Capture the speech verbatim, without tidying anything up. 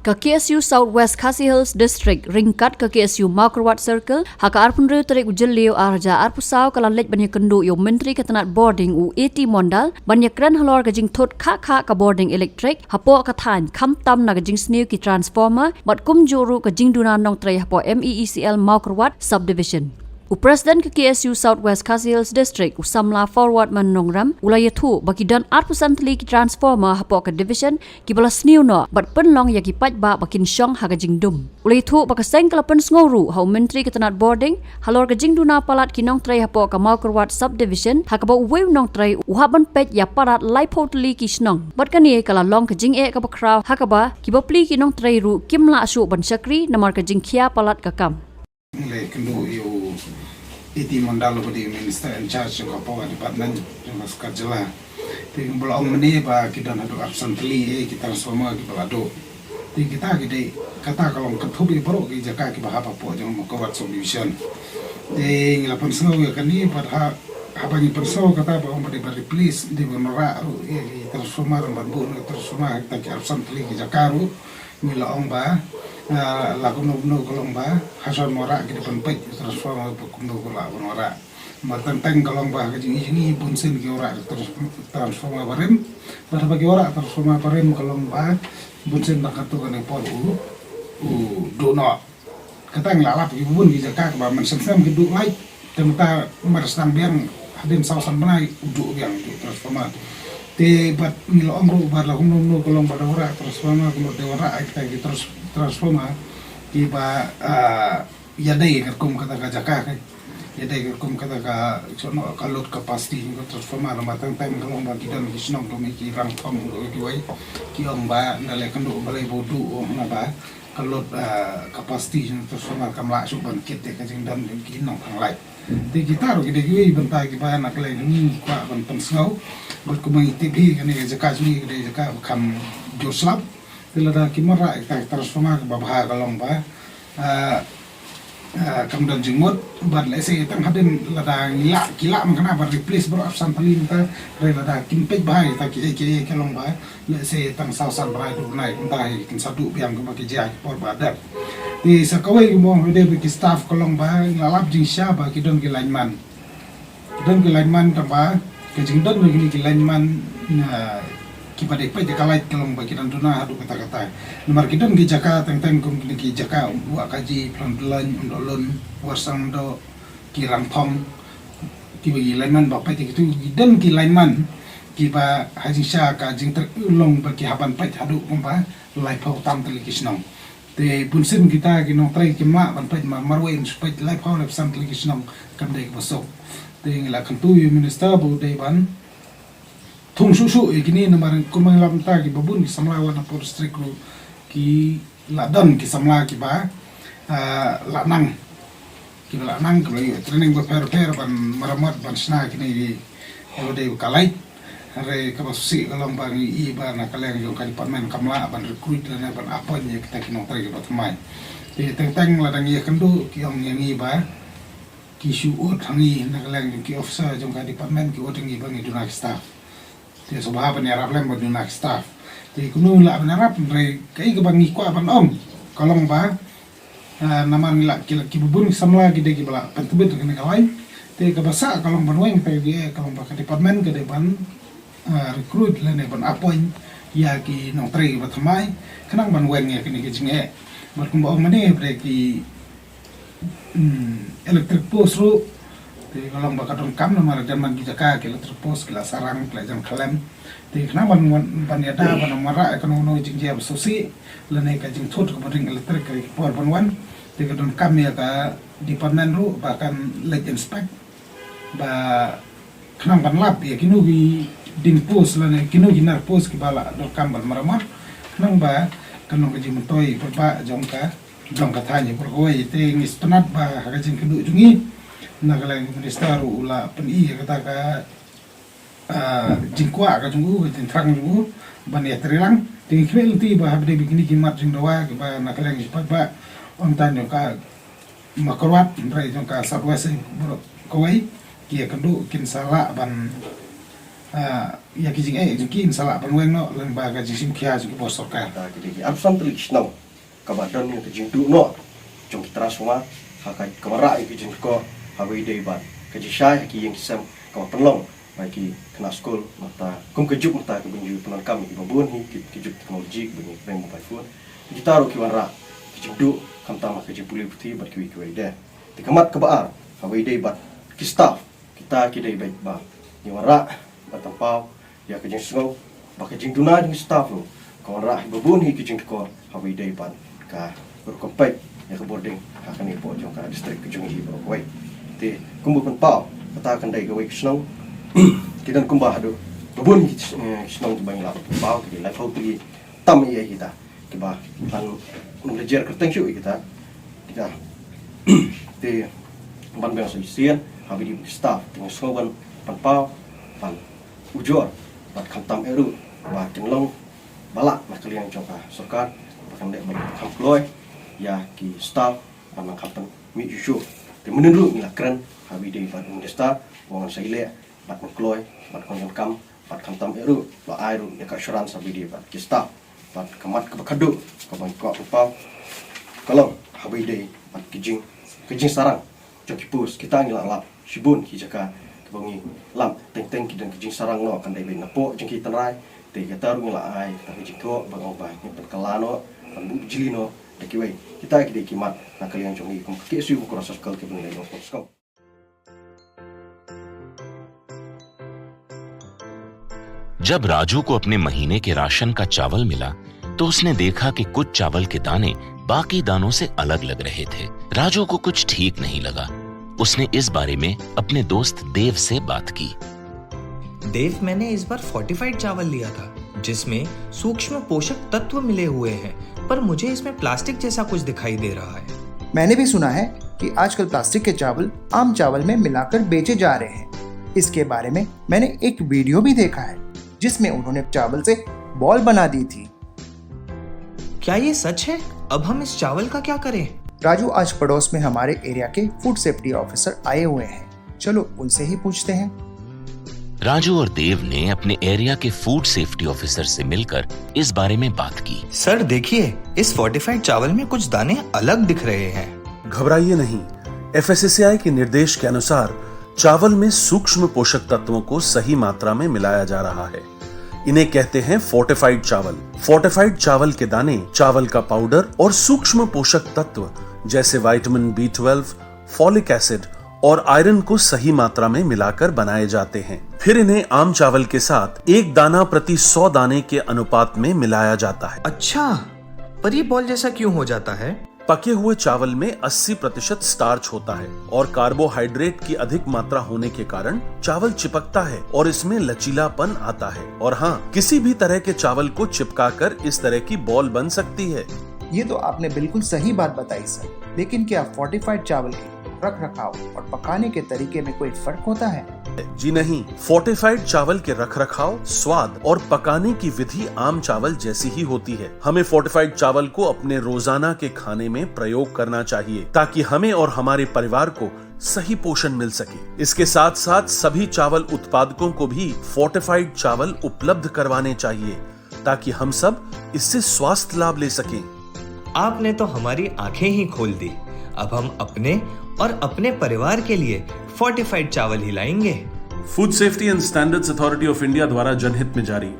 Ka K S U South West Khasi Hills District ryngkat ka K S U Mawkyrwat Circle ha ka arphew hynriew tarik u Jylliew arhajar arphew saw ka la leit ban ïakynduh ïa u Myntri ka tnat bording u A T Mondal ban ïakren halor ka jingthut khah khah ka bording elektrik hapoh ka thaiñ, khamtam na ka jingsniew ki transformer bad kumjuh ruh ka jingduna nongtrei hapoh M E E C L Mawkyrwat Subdivision. U President ka K S U South West Khasi Hills District, u samla Forward Manongrem, u la ïathuh ba ki don arphew san tylli ki transformer hapoh ka division kiba la sniew noh bad pynlong ïa ki paidbah ba kin shong ha ka jingdum. U la ïathuh ba ka seng ka la pynsngew ruh ha u Myntri ka tnat bording halor ka jingduna palat ki nongtrei hapoh ka Mawkyrwat Subdivision, ha kaba uwei u nongtrei u hap ban peit ïa palat laiphew tylli ki shnong. Bad kane ka la long ka jingeh kaba khraw, ha kaba ki bapli ki nongtrei ruh kim lah shuh ban shakri namar ka jingkhia palat ka kam. Ngi la ïakynduh ïa u A T Mondal uba dei u Minister in charge jong ka Power Department jong ka sorkar jylla. Te kumba la ong mynne ba ki don haduh arphew san tylli, eh, ki transformer kiba la duh. Te kita ki dei, kata ka long kynthup ïa baroh ki jaka kiba hap hapoh jong Mawkyrwat Subdivision. Te ngi la pynsngew ïa kane bad ha, haba ngi pynsngew kata ba ong ba dei ban replace, dei ban wanrah ruh ïa ki transformer, ban buh noh transformer ha kita ki arphew san tylli ki jaka ruh. Ngi la ong ba, ah, la kumno kumno ka long ba ha shuwa ban wanrah ki dei ban peit transformer ba kumno ka lah ban wanrah. Namar teng teng ka long ba ha ka jingïohi jong ngi bunsien ki wanrah trans-, transformer barim. Bad haba ki wanrah transformer barim ka long ba bunsien tang katto katne por u, u duh noh. Kata ngi la lap ïa ki bun ki jaka kaba mynshem shem ki duh light. Te mynta mar sdang biang hadien saw san bnai u duh biang, u duh transformer. Te bad ngi la ong ruh ba la kumno kumno ka long ba da wanrah transformer, kumno da wanrah ai kita ki trans-, transformer kiba, ah, ïadei katkum kata ka jaka ka. Ïadei katkum kata ka, shuh noh ka load capacity ka transformer, namar teng teng ka long ba ki don ki shnong kum ki Rangthong kiwei ki ong ba nda leh kynduh balei ba u duh, ong naba ka load, ah, capacity jong transformer kam lah shuh ban kit ïa ka jingdon jong ki nongthanglait. Te kita ruh ki dei kiwei bynta kiba na ka liang ngi kwah ban pynsngew bad kumba ngi tip hi kane ka jaka jong ngi ka dei jaka ba kham jur slap. Te lada kim wanrah ïa ka transformer kaba bha ka long ba, ah, ah, kam don jingmut bad lehse tang hadien lada ngi lah, ki lah man kane ban replace baroh arphew san tylli mynta, hynrei lada kim peit bha ïa kita kiei kiei ka long ba lehse tang saw san bnai, duh bnai kumta hi kin sa duh biang kumba ki jia ha ki por ba dep. Te sa kawei ka mong hynrei ba ki staff ka long ba ngi la lap jingshisha ba ki don ki lineman. Ki don ki lineman, tang ba ka jingdon jong kine ki lineman, ah, kiba dei peit ïa ka light ka long ba ki dang duna haduh katta katta. Namar ki don ki jaka teng teng kum kine ki jaka Wahkaji, Phlangdlaiñ, Umdohlun, Warsangdoh, ki Rangthong, kiba ki lineman ba peit ïa kitu, ki don ki lineman kiba ha jingshisha ka jingtrei u long ba ki hap ban peit haduh kumba laiphew tam tylli ki shnong. Te bunsien kita ki nongtrei kim lah ban peit mar, marwei yn shu peit laiphew, laiphew san tylli ki shnong, kam dei kaba suk. Te ngi la kyntu ïa u minister ba u dei ban thung shuh shuh ïa kine, namar kumba ngi la mynta kiba bun ki samla wan hapoh district ruh ki la don ki samla kiba, ah, la nang, kiba la nang, kiba la ïoh training bapher bapher ban maramot, ban shna kine ki, ïa u dei ka light. Hynrei kaba shisha ka long ba ngi i ba na ka liang jong ka department kam lah ban recruit lane ban appoint ïa kita ki nongtrei kiba thymmai. Te teng teng lada ngi ïakynduh ki ong ïa ngi ba ki shu ud ha ngi, na ka liang jong ki officer jong ka department ki ud ha ngi ba ngi duna ki staff. Te sngewbha ban ïarap lem ban duna ki staff. Te kumno lah ban ïarap, hynrei kaei kaba ngi kwah ban ong ka long ba, ah, namar ngi lah, ki lah, kiba bun ki samla ki dei kiba lah pyntbit ïa kane ka light. Te kaba sah ka long ban weng, te ka long ba ka department ka dei ban, ah, recruit lane ban appoint ïa ki nongtrei kiba thymmai khnang ban weng ïa kane ka jingeh. Bad kumba ong mynne ba dei ki Hmm, electric post ruh. Te ka long ba ka donkam namar jan man ki jaka ki electric post ki la sarang, ki la jan khlem. Te khnang ban wan, ban ïada ban wanrah ïa kano kano jingjia ba sngewsih lane ka jingthut kaba ring electric ha ki por ban wan. Te ka donkam ïa ka department ruh ba kan leit inspect ba khnang ban lap ïa kino ki ding post lane kino ki nar post kiba la donkam ban maramot, khnang ba kan long ka jingmyntoi paidbah jong ka, jong ka thaiñ ha por kawei. Te ngi sngewtynnat ba ha ka jingkynduh jong ngi na ka liang u minister ruh u la pyni ïa kata ka, ah, jingkwah ka jong u, ka jingthrang jong u ban ïatreilang. Te ngi khmih lynti ba haba dei ba kine ki mat jingdawa kiba na ka liang ki paidbah, ym tang jong ka Mawkyrwat, hynrei jong ka South West baroh kawei, ki ïakynduh kin sa lah ban, Ah, ïa ki jingeh jong ki in sa lah ban weng noh lyngba ka jingshim khia jong ki bor sorkar. Kata ki dei ki arphew san tylli ki shnong kaba don ïa ka jingduh noh jong ki transformer, ha ka, kaba rah ïa ki jingkor, ha kaba ïadei bad ka jingshai ha ki ïing ki sem, kaba pynlong ba ki khynnah skul mynta, kum ka juk mynta kaba ngi ju pyndonkam ïa kiba bun hi ki, ki juk technology kaba ngi pynbeit mobile phone. Kita ruh ki wanrah ki jingduh khamtam ha ka jingpule puthi bad kiwei kiwei de. Te ka mat kaba ar, ha kaba ïadei bad ki staff, kita ki dei beit ba ngi wanrah bad pynpaw ïa ka jingsngew ba ka jingduna jong ki staff ruh ka wanrah hi ba bun hi ki jingkor, ha kaba ïadei bad ka rukom peit ïa ka bording ha kane hapoh jong ka district ka jong ngi hi baroh kawei. Te kumba pynpaw, kata kan dei kawei ka shnong, ki don kumba haduh ba bun hi ki, eh, ki shnong kiba ngi lah pynpaw, ki dei laiphew tylli tam ïa kita kiba pan nang lejer kyrteng shuh ïa kita, kita. Te ban biang sa shisien ha kaba ïadei bad ki staff, te ngi sngew ban pynpaw, ban ujor bad khamtam eh ruh ba kin long ba lah na ka liang jong ka sorkar ba kan leh ban kham kloi ïa ki staff ban nang kham pynmih shuh shuh. Te mynnin ruh ngi la kren ha kaba ïadei bad u minister ba ngan sa ïaleh bad nang kloi bad ngan donkam bad khamtam eh ruh la ai ruh ïa ka assurance ha kaba ïadei bad ki staff. Bad ka mat kaba khatduh kaba ngi kwah pynpaw ka long ha kaba ïadei bad ki jing, ki jingsarang jong ki post. Kita ngi la lap shibun ki jaka kaba ngi lap teng teng ki don ki jingsarang noh, kan dei beit napoh jong ki tynrai. Te kata ruh ngi la ai kata ka jingthoh ba ngi ong ba ngin pynkylla noh, ban buh bijli noh da kiwei. Kita ki dei ki mat na ka liang jong ngi kum ka K S U Mukroh Circle kiba ngi la ïoh sngewthuh. जब राजू को अपने महीने के राशन का चावल मिला, तो उसने देखा कि कुछ चावल के दाने बाकी दानों से अलग लग रहे थे। राजू को कुछ ठीक नहीं लगा। उसने इस बारे में अपने दोस्त देव से बात की। देव, मैंने इस बार फोर्टिफाइड चावल लिया था, जिसमें सूक्ष्म पोषक तत्व मिले हुए हैं, पर मुझे इसमें प्लास्टिक जैसा कुछ दिखाई दे रहा है। मैंने भी सुना है कि आजकल प्लास्टिक के चावल आम चावल में मिलाकर बेचे जा रहे हैं। इसके बारे में मैंने एक वीडियो भी देखा है, जिसमें उन्होंने चावल से बॉल बना दी थी। क्या ये सच है? अब हम इस चावल का क्या करें? राजू, आज पड़ोस में हमारे एरिया के फूड सेफ्टी ऑफिसर आए हुए हैं, चलो उनसे ही पूछते हैं। राजू और देव ने अपने एरिया के फूड सेफ्टी ऑफिसर से मिलकर इस बारे में बात की। सर, देखिए, इस फोर्टिफाइड चावल में कुछ दाने अलग दिख रहे हैं। घबराइए नहीं, एफएसएसएआई के निर्देश के अनुसार चावल में सूक्ष्म पोषक तत्वों को सही मात्रा में मिलाया जा रहा है। इन्हें कहते हैं फोर्टिफाइड चावल। फोर्टिफाइड चावल के दाने, चावल का पाउडर और सूक्ष्म पोषक तत्व जैसे vitamin B twelve, folic acid और आयरन को सही मात्रा में मिलाकर बनाए जाते हैं। फिर इन्हें आम चावल के साथ एक दाना प्रति सौ दाने के अनुपात में मिलाया जाता है। अच्छा, पर ये बॉल जैसा क्यों हो जाता है? पके हुए चावल में अस्सी प्रतिशत स्टार्च होता है और कार्बोहाइड्रेट की अधिक मात्रा होने के कारण चावल चिपकता है और इसमें लचीलापन आता है। और हाँ, किसी भी तरह के चावल को चिपकाकर इस तरह की बॉल बन सकती है। ये तो आपने बिल्कुल सही बात बताई सर, लेकिन क्या फोर्टिफाइड चावल के रख रखाव और पकाने के तरीके में कोई फर्क होता है? जी नहीं, फोर्टिफाइड चावल के रखरखाव, स्वाद और पकाने की विधि आम चावल जैसी ही होती है। हमें फोर्टिफाइड चावल को अपने रोजाना के खाने में प्रयोग करना चाहिए, ताकि हमें और हमारे परिवार को सही पोषण मिल सके। इसके साथ साथ सभी चावल उत्पादकों को भी फोर्टिफाइड चावल उपलब्ध करवाने चाहिए, ताकि हम सब इससे स्वास्थ्य लाभ ले सकें। आपने तो हमारी आंखें ही खोल दी। अब हम अपने और अपने परिवार के लिए फोर्टिफाइड चावल ही लाएंगे। Food Safety and Standards Authority of India द्वारा जनहित में जारी।